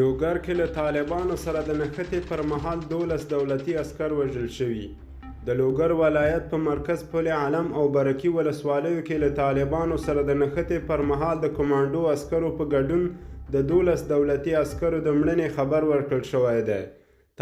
لوګر کې له طالبانو سره د نښتې پر مهال 12 دولتي عسکر وژل شوي. د لوګر ولایت په مرکز پل علم او برکي ولسوالیو کې له طالبانو سره د نښتې پر مهال د کمانډو عسکرو په ګډون د 12 دولتي عسکرو د مړینې خبر ورکړل شوی دی.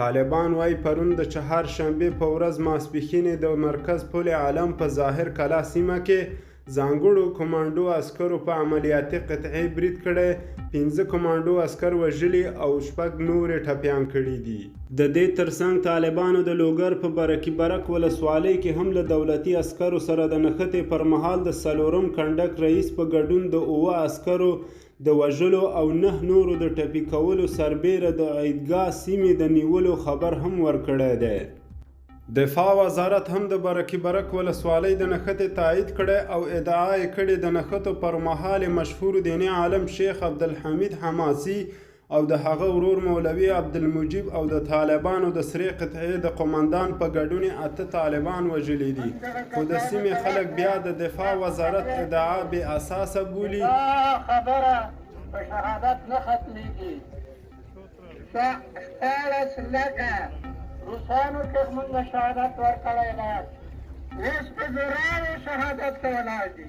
طالبان وايي، پرون د چهارشنبې په ورځ ماسپښینې د مرکز پل علم په ظاهر کلا سیمه کې ځانګړو کمانډو عسکرو په عملیاتي قطعې برید کړی، 5 کمانډو عسکر وژلي او 6 نور یې ټپیان کړي دي. د دې ترڅنګ طالبانو د لوګر په برکي برک ولسوالۍ کې هم له دولتي عسکرو سره د نښتې پر مهال د 4 کنډک رئیس په ګډون د 7 عسکرو د وژلو او 9 نورو د ټپي کولو سربېره د عیدګاه سیمې د نیولو خبر هم ورکړی دی. دفاع وزارت هم د برکي برک ولسوالۍ د نښتې تایید کړی او ادعا یې کړې د نښتو پر مهال یې مشهور دیني عالم شیخ عبدالحمید حماسي او د هغه ورور مولوي عبدالمجیب او د طالبانو د سرې قطعې د قومندان په ګډون یې 8 طالبان وژلي دي. خو د سیمې خلک بیا د دفاع وزارت ادعا بې اساسه بولي. دا خبره په شهادت نه ختمېږي. 16 لکه روسانو کې موږ شهادت ورکړی دی، اوس په زراوو شهادت ته ولاړ دي.